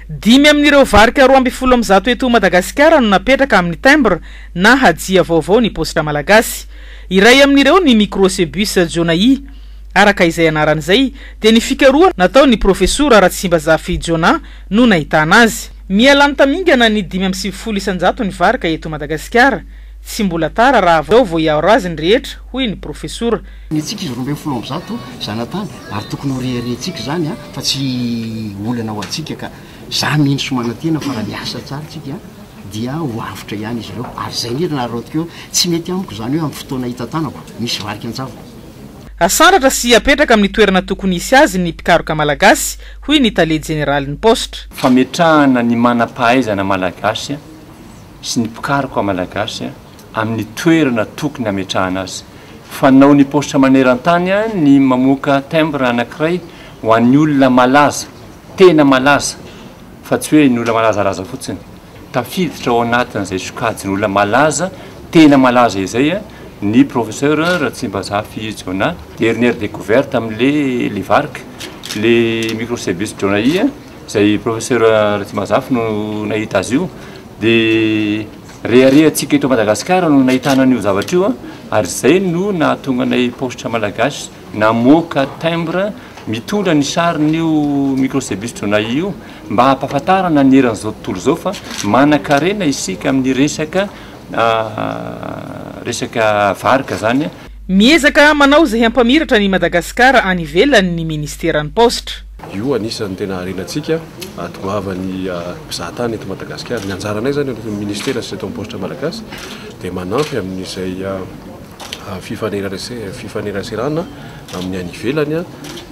Dimy amin'ireo varika 112 eto Madagasikara no napetraka amin'ny timbre na hajia vaovao ny paositra malagasy. Iray amin'ireo ny Microcebus jonahi. Araka izay anarany izay dia ny fikarohana nataon'ny Profesora Ratsimbazafy Jonah no nahitana azy. Miha lany tamingana ny 95% ny varika eto Madagasikara. Tsy mbola tara raha vao vao hiaro azy ny rehetra, hoy ny Profesora. Ny antsika izy 112 zanatany ary tokony ho reharehantsika izany fa tsy olana ho antsika ka za mino sy manantena fa raha miasa tsara tsika dia ho avotra ihany izy ireo ary izay indrindra nararaotiko eo tsy mety amiko izany hoe amin'ny fotoana hitantanako misy varika an-tsavoko. Asandratra sy apetraka amin'ny toerana tokony hisy azy ny mpikaroka malagasy, hoy ny tale jeneralin'ny paositra. Fametrahana ny manam-pahaizana malagasy sy ny mpikaroka malagasy amin'ny toerana tokony hametrahana azy. Fanaon'ny paositra maneran-tany ny mamoaka timbre anankiray ho an'ny olona malaza, tena malaza, fa tsy hoe ny olona malazalaza fotsiny. Tafiditra ao anatin'izay sokajin'olona malaza, tena malaza izay ny Professeur Ratsimbazafy Jonah, dernière découverte amin'ilay le varika, le Microcebus jonahi, izay Professeur Ratsimbazafy no nahita azy io, dia reharehantsika eto Madagasikara no nahitana an'io zavatra io ary izay no nahatonga anay paositra malagasy namoaka timbre mitondra ny sarin'io Microcebus jonahi io mba hampahafantarana ny eran'izao tontolo izao fa manan-karena isika amin'ny resaka resaka varika zany. Miezaka manao izay hampamiratra an'i Madagasikara any ivelany ny ministeran'ny paositra. Io anisan'ny tena harenantsika ahatongavan'ny mpizahatany eto Madagasikara. Ny anjaranay izany eto amin'ny Ministera sy eto amin'ny Paositra Malagasy dia manampy amin'izay fifaneraserana amin'ny any ivelany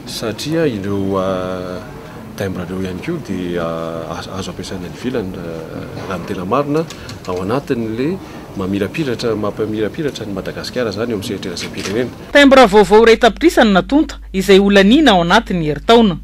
satria ireo timbre ireo ihany koa dia azo ampiasaina any ivelany raha ny tena marina ao anatin'ilay mamirapiratra mampamirapiratra an'i Madagasikara izany eo amin'ny sehatra iraisam-pirenena. Timbre vaovao iray tapitrisa no natonta, izay holaniana ao anatin'ny herintaona.